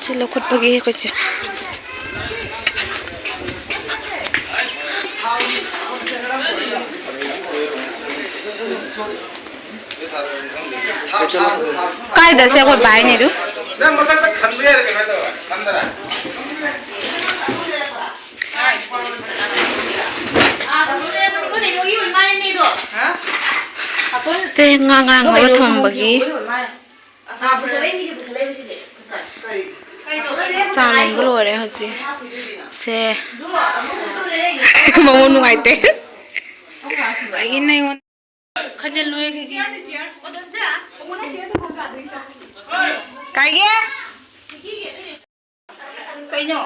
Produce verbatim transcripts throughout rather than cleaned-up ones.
ꯁꯤ ꯂꯧꯈꯠꯄꯒꯤ ꯑꯩꯈꯣꯏ ꯆꯦ꯫ ꯀꯥꯏꯗ ꯁꯦ ꯑꯩꯈꯣꯏ ꯕꯥꯏꯅꯦ ꯑꯗꯨ? ꯅꯪ ꯃꯊꯛꯇ ꯈꯟꯕ ꯌꯥꯔꯦ, ꯀꯩꯅꯣ ꯇꯧꯔ, ꯈꯟꯗꯔ꯫ ꯁꯦ ꯉꯥ ꯉꯔꯥꯡ ꯉꯧꯔ ꯊꯝꯕꯒꯤ ꯆꯥ ꯂꯣꯟꯕ ꯂꯣꯏꯔꯦ ꯍꯧꯖꯤꯛ꯫ ꯁꯦ꯫ ꯃꯉꯣꯟ ꯅꯨꯡꯉꯥꯏꯇꯦ꯫ ꯀꯩꯒꯤꯅꯣ ꯑꯩꯉꯣꯟꯗ ꯈꯟꯖꯤꯜꯂꯨꯍꯦ ꯀꯩꯒꯤ? ꯀꯥꯏꯒꯦ? ꯀꯩꯅꯣ?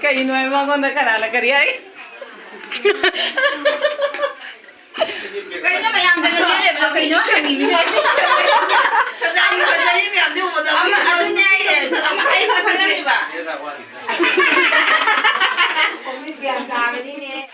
ꯀꯩꯅꯣ ꯍꯥꯏ ꯃꯉꯣꯟꯗ ꯀꯅꯥꯅ ꯀꯔꯤ ꯍꯥꯏ? ꯀꯩꯅꯣ ꯃꯌꯥꯝꯗꯅ ꯂꯦꯞꯂꯦꯕꯗꯣ ꯀꯩꯅꯣ ꯍꯪꯉꯤꯕꯅꯦ? ꯁꯖꯥꯅꯤ ꯐꯖꯔꯤ ꯃꯌꯥꯝꯗꯤ ꯎꯕꯗ ꯑꯃ ꯑꯗꯨꯅꯦ ꯑꯩ ꯑꯃ ꯑꯩ ꯈꯜꯂꯝꯃꯤꯕ꯫ ꯒ꯭ꯌꯥꯟ ꯇꯥꯕꯅꯤꯅꯦ꯫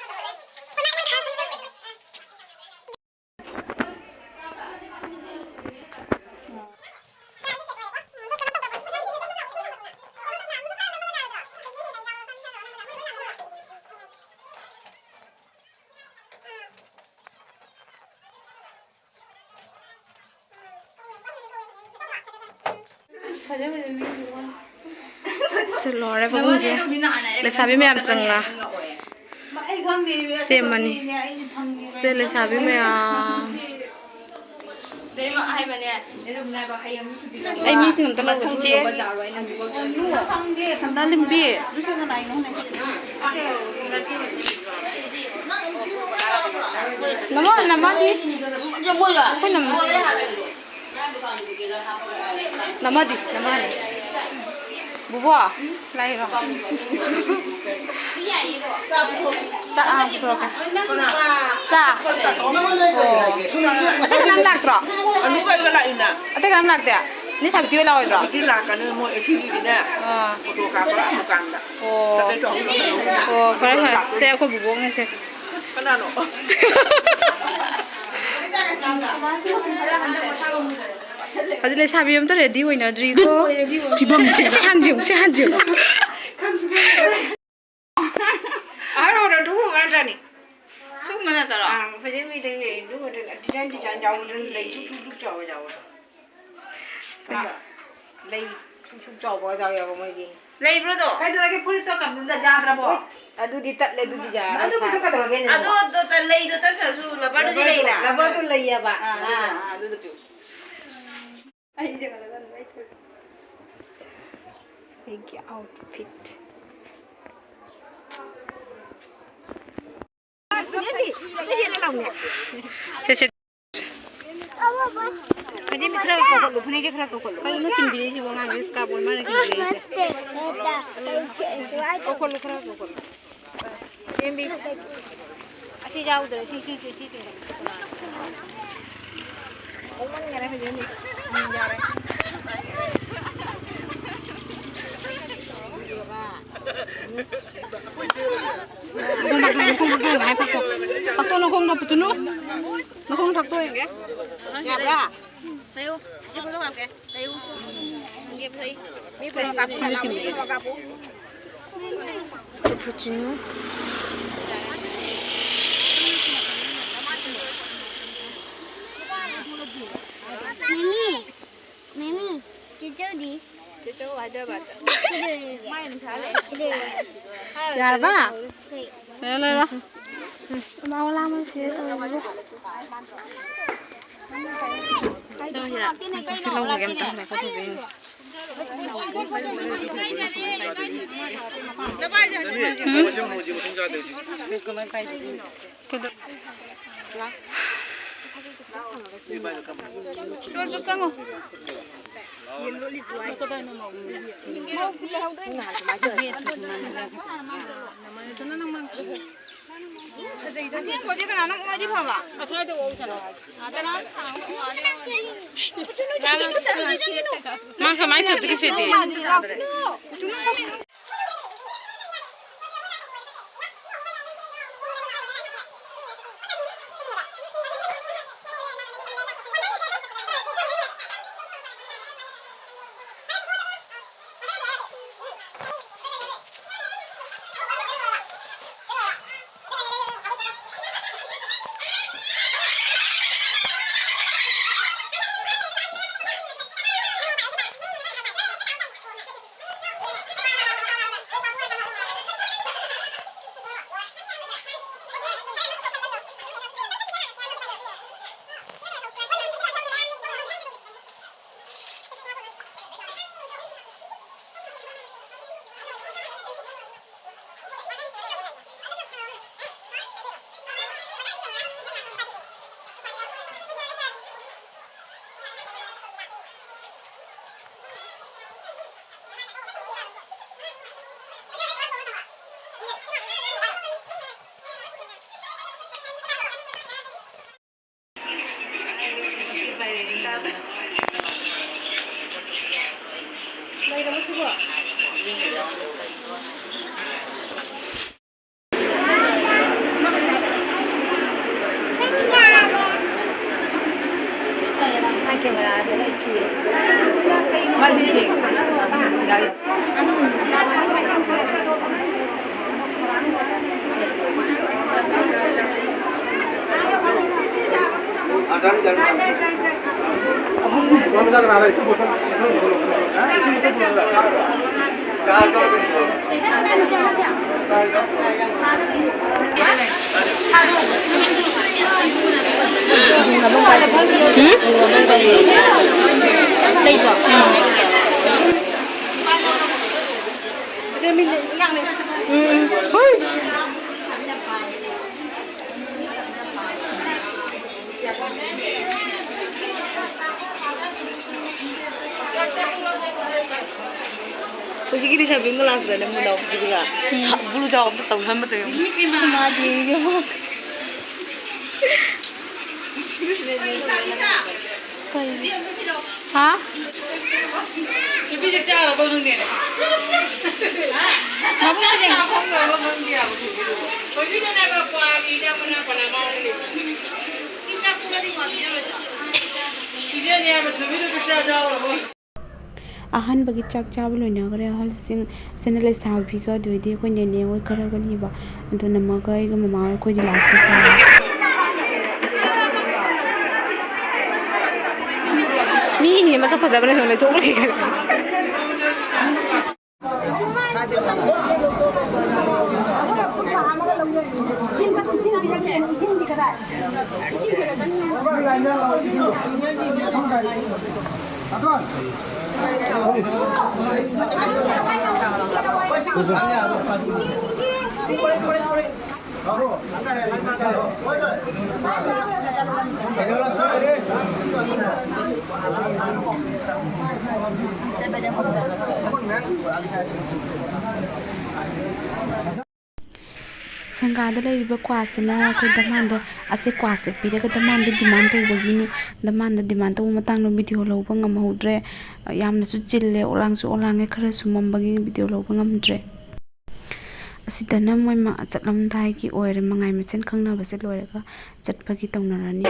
ꯁꯤ ꯂꯣꯏꯔꯦ ꯐꯃꯨꯡꯁꯦ꯫ ꯂꯩꯁꯥꯕꯤ ꯃꯌꯥꯝ ꯆꯪꯂꯥ? ꯁꯦꯝꯃꯅꯤ꯫ ꯁꯦ ꯂꯩꯁꯥꯕꯤ ꯃꯌꯥꯝ꯫ ꯑꯩ ꯃꯤꯁꯤꯡ ꯑꯝꯇ ꯂꯧꯒꯦ꯫ ꯆꯤꯆꯦ꯫ ꯁꯟꯗꯥ ꯂꯤꯝꯕꯤ꯫ ꯅꯃꯥ, ꯅꯃꯥꯗꯤ? ꯑꯩꯈꯣꯏ ꯅꯃꯥ꯫ ꯅꯃꯥꯗꯤ, ꯅꯃꯥꯅꯤ꯫ ꯕꯨꯕꯣ, ꯂꯥꯛꯏꯔꯣ? ꯆꯥꯛ, ꯑꯥ, ꯄꯨꯊꯣꯔꯛꯀꯦ꯫ ꯆꯥ꯫ ꯑꯣ꯫ ꯑꯇꯩ ꯀꯅꯥꯝ ꯂꯥꯛꯇ꯭ꯔꯣ? ꯑꯅꯨ ꯀꯩꯒ ꯂꯥꯛꯏꯅ꯫ ꯑꯇꯩ ꯀꯅꯥꯝ ꯂꯥꯛꯇꯦ? ꯅꯦ ꯁꯥꯕꯤꯇꯤ ꯍꯣꯏ ꯂꯥꯛꯑꯣꯏꯗ꯭ꯔꯣ? ꯁꯥꯕꯤꯇꯤ ꯂꯥꯛꯀꯅꯤ, ꯃꯣꯏ ꯑꯦ ꯁꯤ ꯕꯤꯒꯤꯅꯦ꯫ ꯑꯥ꯫ ꯐꯣꯇꯣ ꯀꯥꯞꯄ ꯑꯃꯨꯛ ꯀꯥꯟꯗ꯫ ꯑꯣ꯫ ꯆꯠꯄꯩ ꯇꯧꯍꯧꯅꯕ꯫ ꯑꯣ, ꯐꯔꯦ, ꯐꯔꯦ꯫ ꯁꯦ, ꯑꯩꯈꯣꯏ ꯕꯨꯕꯣꯛꯅꯦ ꯁꯦ꯫ ꯀꯅꯥꯅꯣ? ꯍꯧꯖꯤꯛ ꯂꯩꯁꯥꯕꯤ ꯑꯝꯇ ꯔꯦꯗꯤ ꯑꯣꯏꯅꯗ꯭ꯔꯤꯀꯣ꯫ ꯐꯤꯕꯝꯁꯦ꯫ ꯁꯤ ꯍꯥꯟꯖꯤꯌꯨ, ꯁꯤ ꯍꯥꯟꯖꯤꯌꯨ꯫ ꯑꯍꯜ ꯑꯣꯏꯔꯗꯨ ꯅꯠꯇ꯭ꯔꯅꯤ? ꯁꯨꯝꯕ ꯅꯠꯇꯔꯣ? ꯑꯥ, ꯐꯖꯩ, ꯐꯖꯩ, ꯐꯖꯩ, ꯑꯗꯨ ꯅꯠꯇ꯭ꯔꯒ ꯗꯤꯖꯥꯏꯟ, ꯗꯤꯖꯥꯏꯟ ꯌꯥꯎꯕꯗꯨꯅ ꯂꯩ ꯁꯨꯛ ꯁꯨꯛ ꯁꯨꯛ ꯆꯥꯎꯕ ꯌꯥꯎꯋꯦ꯫ ꯁꯨꯝꯕ꯫ ꯂꯩ ꯁꯨꯛ ꯁꯨꯛ ꯆꯥꯎꯕꯒ ꯌꯥꯎꯋꯦꯕ ꯃꯣꯏꯒꯤ꯫ ꯂꯩꯕ꯭ꯔꯣꯗꯣ? ꯀꯩꯗꯧꯔꯒꯦ, ꯐꯨꯔꯤꯠꯇꯣ ꯀꯝꯗ ꯌꯥꯗ꯭ꯔꯕꯣ? ꯑꯗꯨꯗꯤ ꯇꯠꯂꯦ, ꯑꯗꯨꯗꯤ ꯌꯥꯔꯣꯏ꯫ ꯑꯗꯨꯕꯨꯗꯣ ꯀꯩꯗꯧꯔꯒꯦꯅꯦ? ꯑꯗꯣ, ꯑꯗꯣ ꯇ-, ꯂꯩꯗꯣ ꯇꯠꯈ꯭ꯔꯁꯨ ꯔꯕꯔꯗꯨꯗꯤ ꯂꯩꯅ? ꯔꯕꯔꯗꯣ ꯂꯩꯌꯦꯕ꯫ ꯑꯥ, ꯑꯗꯨꯗꯣ, ꯑꯥ꯫ ꯑꯥ, ꯑꯗꯨꯗꯣ ꯄꯤꯌꯨ꯫ ꯑꯩꯒꯤ outfit꯫ ꯁꯦ, ꯁꯦ꯫ ꯐꯅꯦꯛꯁꯦ ꯈꯔ ꯀꯧꯈꯠꯂꯨ, ꯐꯅꯦꯛꯁꯦ ꯈꯔ ꯀꯧꯈꯠꯂꯨ꯫ ꯀꯩꯅꯣ ꯈꯤꯟꯕꯤꯔꯛꯏꯁꯤꯕꯣ ꯑꯉꯥꯡꯁꯦ? Scarf ꯑꯣꯏ ꯃꯥꯜꯂꯦ ꯈꯤꯟꯕꯤꯔꯛꯏꯁꯦ꯫ ꯀꯧꯈꯠꯂꯨ, ꯈꯔ ꯀꯧꯈꯠꯂꯨ꯫ ꯆꯦꯟꯕꯤ꯫ ꯑꯁꯤ ꯌꯥꯎꯗ꯭ꯔꯦ, ꯁꯤ, ꯁꯤ, ꯁꯤ, ꯁꯤ, ꯁꯤ꯫ ꯍꯣꯡꯃꯟꯈꯔꯦ ꯍꯧꯖꯤꯛ ꯍꯧꯖꯤꯛ꯫ ꯎꯝ, ꯌꯥꯔꯦ꯫ ꯅꯈꯣꯡ ꯐꯥꯛꯇꯣꯛꯑꯣ, ꯅꯈꯣꯡ ꯐꯥꯛꯇꯣꯛꯑꯣ, ꯉꯥꯏꯍꯥꯛ ꯐꯥꯛꯇꯣꯛꯑꯣ꯫ ꯐꯥꯛꯇꯣꯛꯑꯣ, ꯅꯈꯣꯡꯗꯣ ꯄꯨꯠꯇꯨꯅꯨ꯫ ꯅꯈꯣꯡ ꯐꯥꯛꯇꯣꯛꯑꯣ ꯌꯦꯡꯒꯦ꯫ ꯌꯥꯕ꯭ꯔꯥ? ꯂꯩꯌꯨ, ꯏꯆꯦ ꯐꯣꯇꯣ ꯀꯥꯞꯀꯦ꯫ ꯂꯩꯌꯨ꯫ ꯌꯦꯡꯒꯦ, ꯐꯖꯩ꯫ ꯃꯤ ꯐꯣꯇꯣ ꯀꯥꯞꯄ ꯂꯥꯛꯑꯣ꯫ ꯐꯣꯇꯣ ꯀꯥꯞꯄꯨ꯫ ꯐꯣꯇꯣ ꯐꯨꯠꯁꯤꯅꯨ꯫ ꯃꯤꯃꯤ, ꯃꯤꯃꯤ, ꯆꯤꯆꯧꯗꯤ? ꯆꯤꯆꯧ ꯍꯥꯏꯗ꯭ꯔꯕꯥꯠꯇ꯫ ꯀꯩꯗꯧꯔꯤꯒꯦ? ꯀꯩꯗꯧꯔꯤꯒꯦ? ꯌꯥꯔꯕ? ꯍꯣꯏ꯫ ꯂꯩꯔꯣ, ꯂꯩꯔꯣ꯫ ꯃꯥ ꯂꯥꯡꯕꯅ ꯁꯤꯔꯦ ꯇꯧꯔꯤꯁꯤꯕꯣ꯫ ꯁꯤ ꯂꯧꯔꯒꯦ ꯑꯝꯇ, ꯉꯥꯏꯈꯣ, ꯊꯣꯏꯕꯤ꯫ ꯎꯝ? ꯀꯩꯗꯧ-, ꯆꯣ, ꯆꯣ, ꯆꯪꯉꯣ꯫ ꯑꯁꯦꯡꯕꯗꯤ ꯀꯅꯥꯅꯣ ꯑꯣꯛꯑꯗꯤ ꯐꯕ? ꯀꯅꯥꯅꯣ ꯊꯥꯡ ꯑꯣꯛꯑꯗꯤ? ꯃꯥ ꯀꯃꯥꯏꯅ ꯇꯧꯗꯣꯏꯅꯣ ꯁꯤꯗꯤ? ꯍꯧꯖꯤꯛꯀꯤ ꯂꯩꯁꯥꯕꯤ ꯑꯃꯒ ꯂꯥꯛꯄꯗꯅꯦ ꯃꯨꯟꯅꯧ ꯑꯗꯨꯒ ꯕꯨꯂꯨ ꯖꯥꯎ ꯑꯝꯇ ꯇꯧꯅꯍꯟꯕꯗꯣ ꯌꯦꯡꯉꯨ꯫ ꯃꯥꯗꯤ ꯌꯦꯡꯉꯣ꯫ ꯀꯩꯅꯣ? ꯍꯥ? ꯅꯨꯄꯤꯁꯦ ꯆꯥꯔꯕꯣ ꯈꯪꯗꯦꯅꯦ? ꯃꯕꯨꯛ ꯐꯖꯩ꯫ ꯆꯥꯔꯕꯣ ꯈꯪꯗꯦ ꯍꯥꯏꯕ ꯊꯣꯏꯕꯤꯗꯣ꯫ ꯊꯣꯏꯕꯤꯗꯣꯅꯦꯕ ꯀ꯭ꯋꯥꯒꯤ ꯏꯅꯥꯛ ꯈꯨꯟꯅ ꯐꯅ ꯃꯥꯡꯉꯤꯅꯦ꯫ ꯄꯤꯖꯅꯤ ꯍꯥꯏꯕ ꯊꯣꯏꯕꯤꯗꯣ ꯆꯥꯛ ꯆꯥ ꯆꯥꯈ꯭ꯔꯕꯣ? ꯑꯍꯥꯟꯕꯒꯤ ꯆꯥꯛ ꯆꯥꯕ ꯂꯣꯏꯅꯈ꯭ꯔꯦ ꯑꯍꯜꯁꯤꯡ꯫ ꯁꯤꯅ ꯂꯩꯁꯥꯕꯤꯒ, ꯑꯗꯨꯗꯩꯗꯤ ꯑꯩꯈꯣꯏ ꯅꯦꯅꯦ ꯍꯣꯏ ꯈꯔꯒꯅꯦꯕ꯫ ꯑꯗꯣ ꯅꯝꯃꯒ ꯑꯩꯒ ꯃꯃꯥ ꯍꯣꯏ ꯑꯩꯈꯣꯏꯗꯤ ꯂꯥꯁꯇ ꯆꯥꯔꯦ꯫ ꯃꯤꯁꯤꯡꯁꯦ ꯃꯁꯛ ꯐꯖꯕꯅ ꯁꯨꯝ ꯂꯩꯊꯣꯛꯈ꯭ꯔꯦ꯫ ꯁꯪꯒꯥꯗ ꯂꯩꯔꯤꯕ ꯀ꯭ꯋꯥꯁꯤꯅ ꯑꯩꯈꯣꯏ ꯗꯃꯥꯟꯗ, ꯑꯁꯦ ꯀ꯭ꯋꯥꯁꯦ ꯄꯤꯔꯒ ꯗꯃꯥꯟꯗ demand ꯇꯧꯕꯒꯤꯅꯤ꯫ ꯗꯃꯥꯟꯗ demand ꯇꯧꯕ ꯃꯇꯥꯡꯗꯣ video ꯂꯧꯕ ꯉꯝꯍꯧꯗ꯭ꯔꯦ꯫ ꯌꯥꯝꯅꯁꯨ ꯆꯤꯜꯂꯦ, ꯑꯣꯂꯥꯡꯁꯨ ꯑꯣꯂꯥꯡꯉꯦ, ꯈꯔꯁꯨ ꯃꯝꯕꯒꯤ video ꯂꯧꯕ ꯉꯝꯗ꯭ꯔꯦ꯫ ꯑꯁꯤꯗꯅ ꯃꯣꯏ ꯃ-, ꯆꯠꯂꯝꯗꯥꯏꯒꯤ ꯑꯣꯏꯔꯦ, ꯃꯉꯥꯏ ꯃꯁꯦꯟ ꯈꯪꯅꯕꯁꯦ ꯂꯣꯏꯔꯒ ꯆꯠꯄꯒꯤ ꯇꯧꯅꯔꯅꯤ꯫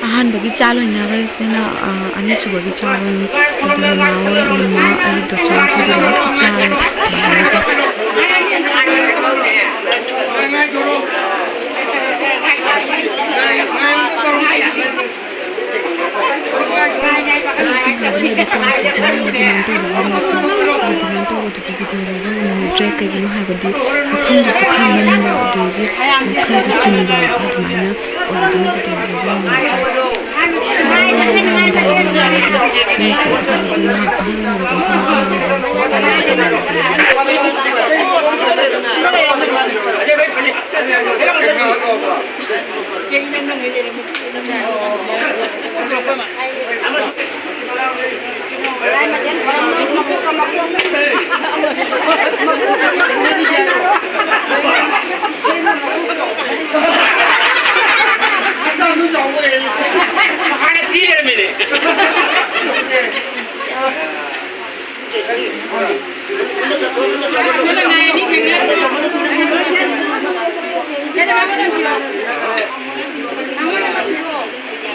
ꯑꯍꯥꯟꯕꯒꯤ ꯆꯥ ꯂꯣꯏꯅꯈ꯭ꯔꯦ꯫ ꯁꯤꯅ, ꯑ, ꯑꯅꯤꯁꯨꯕꯒꯤ ꯆꯥꯕꯅꯤ꯫ ꯑꯗꯨ ꯃꯃꯥ ꯍꯣꯏ, ꯃꯃꯥ, ꯑꯩ ꯗꯣꯆꯥ ꯑꯩꯈꯣꯏꯗꯤ last ꯆꯥꯔꯦ꯫ ꯑꯁꯤ ꯁꯤꯡꯒꯥꯗ ꯂꯩꯕ ꯀ꯭ꯋꯥꯁꯦ ꯑꯍꯥꯟꯕ demand ꯇꯧꯕꯒꯤ ꯃꯑꯣꯡ, ꯑꯗꯨ demand ꯇꯧꯕꯗꯨꯗꯤ video ꯂꯧꯕ ꯉꯝꯍꯧꯗ꯭ꯔꯦ꯫ ꯀꯩꯒꯤꯅꯣ ꯍꯥꯏꯕꯗꯤ ꯃꯐꯝꯗꯨꯁꯨ ꯈꯔ ꯃꯝꯕ, ꯑꯗꯒꯤ ꯈꯔꯁꯨ ꯆꯤꯟꯕ, ꯑꯗꯨꯃꯥꯏꯅ ꯑꯣꯏꯕꯗꯨꯅ video ꯂꯧꯕ ꯉꯝꯍꯧꯗ꯭ꯔꯦ꯫ ꯃꯤꯁꯦ ꯍꯥꯏꯕꯗꯤ ꯉꯥꯏꯍꯥꯛ ꯑꯍꯥꯡꯕ ꯃꯇꯝꯗ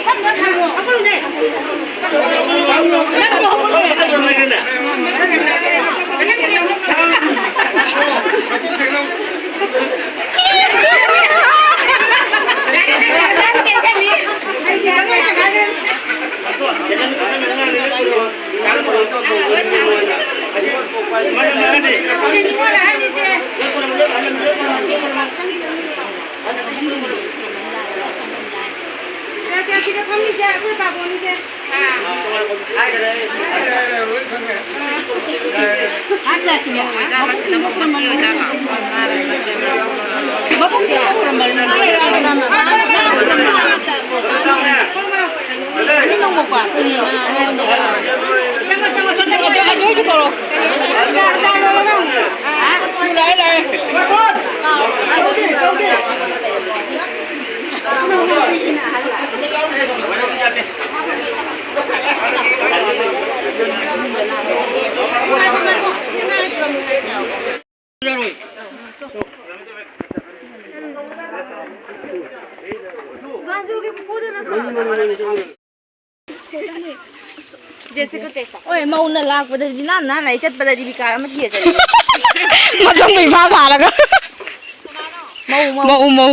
ꯐꯝꯕ ꯐꯝꯕ ꯍꯥꯏꯕꯁꯦ ꯈꯔ ꯅꯨꯡꯉꯥꯏꯇꯕꯅꯦ꯫ ꯐꯝꯃꯤꯁꯦ ꯑꯩꯈꯣꯏ ꯄꯥꯕꯣꯟꯁꯦ꯫ ꯃꯕꯨꯛꯁꯦ ꯍꯧꯔꯝꯕꯅꯤ꯫ ꯆꯪꯉꯣ, ꯆꯪꯉꯣ, ꯆꯪꯉꯣ, ꯆꯪꯉꯣ, ꯆꯪꯉꯣ, ꯆꯪꯉꯣ꯫ ꯂꯥꯛꯑꯦ, ꯂꯥꯛꯑꯦ꯫ ꯖꯦꯁꯦ ꯀꯣ ꯇꯦꯁꯥ꯫ ꯍꯣꯏ, ꯃꯧꯅ ꯂꯥꯛꯄꯗꯗꯤ ꯅꯥꯟ ꯅꯥꯟ ꯂꯥꯛꯏ, ꯆꯠꯄꯗꯗꯤ ꯕꯤꯀꯥꯔ ꯑꯃ ꯊꯤꯔ ꯆꯠꯂꯤ꯫ ꯃꯁꯝꯗꯣ ꯏꯐꯥ ꯐꯥꯔꯒ꯫ ꯃꯧ, ꯃꯧ꯫ ꯃꯧ, ꯃꯧ꯫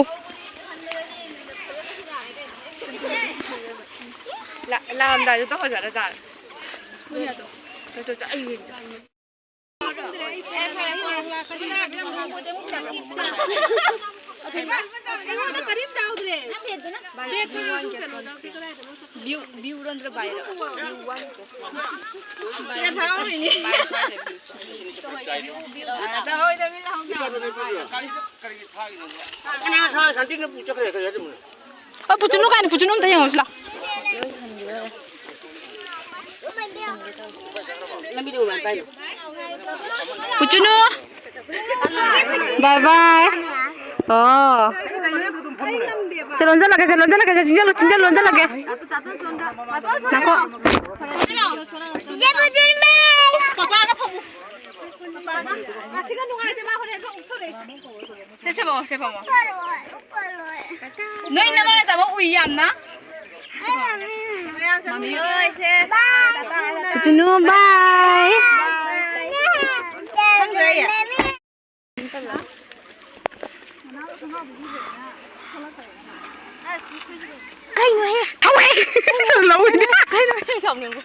ꯂꯥꯛꯑꯝꯗꯥꯏꯗ ꯇꯧꯍꯟꯖꯔ ꯖꯥꯠꯂ? ꯀꯩꯗꯧ ꯆꯠ-, ꯑꯩ ꯌꯦꯡ ꯆꯠ-, ꯑꯩꯉꯣꯟꯗ ꯀꯔꯤꯝ ꯇꯧꯗ꯭ꯔꯦ꯫ ꯕꯦꯛꯇꯨꯁꯨ ꯀꯩꯅꯣ ꯇꯧꯗꯦ, ꯀꯗꯥꯏꯗꯅꯣ? ꯚ꯭ꯌꯨ, ꯚ꯭ꯌꯨ ꯅꯠꯇ꯭ꯔ ꯚꯥꯏꯔꯣ? View one. ꯁꯤꯗ ꯊꯥꯍꯧꯔꯤꯅꯤ꯫ ꯀꯅꯥ ꯊꯥ ꯁꯥꯟꯇꯤꯅ ꯄꯨ ꯆꯠꯈ꯭ꯔꯦ, ꯀꯔꯤ ꯍꯥꯏꯗꯣꯏꯅꯣ? ꯑ, ꯄꯨꯆꯨꯅꯨ ꯀꯥꯏꯅ, ꯄꯨꯆꯨꯅꯨ ꯑꯝꯇ ꯌꯦꯡꯉꯨꯁꯤ ꯂꯥꯎ꯫ ꯄꯨꯆꯨꯅꯨ! ꯕꯥꯏ ꯕꯥꯏ꯫ ꯑꯣ꯫ ꯁꯦ, ꯂꯣꯟꯖꯜꯂꯒꯦ, ꯁꯦ, ꯂꯣꯟꯖꯜꯂꯒꯦ, ꯁꯦ, ꯆꯤꯡꯖꯜꯂꯨ, ꯆꯤꯡꯖꯜꯂꯨ, ꯂꯣꯟꯖꯜꯂꯒꯦ꯫ ꯉꯥꯏꯈꯣ꯫ ꯄꯄꯥꯒ ꯐꯝꯃꯨ꯫ ꯄꯄꯥꯒ꯫ ꯑꯁꯤꯒ ꯅꯨꯡꯉꯥꯏꯇꯦ, ꯃꯥ ꯍꯣꯔꯦꯟ ꯑꯗꯨꯝ ꯎꯞꯊꯣꯔꯛꯑꯦ꯫ ꯁꯦ, ꯁꯦ, ꯐꯝꯃꯣ, ꯁꯦ, ꯐꯝꯃꯣ꯫ ꯅꯣꯏ ꯅꯃꯥ ꯅꯄꯥ ꯎꯏ ꯌꯥꯝꯅ꯫ ꯃꯃꯤ꯫ ꯄꯨꯆꯨꯅꯨ, ꯕꯥꯏ꯫ ꯈꯪꯗ꯭ꯔꯦ ꯑꯩ꯫ ꯀꯩꯅꯣꯍꯦ? ꯊꯧꯍꯦ! ꯁꯨꯝ ꯂꯧꯋꯤꯅꯦ꯫ ꯀꯩꯅꯣꯍꯦ, ꯁꯥꯎꯅꯤꯡꯕ꯫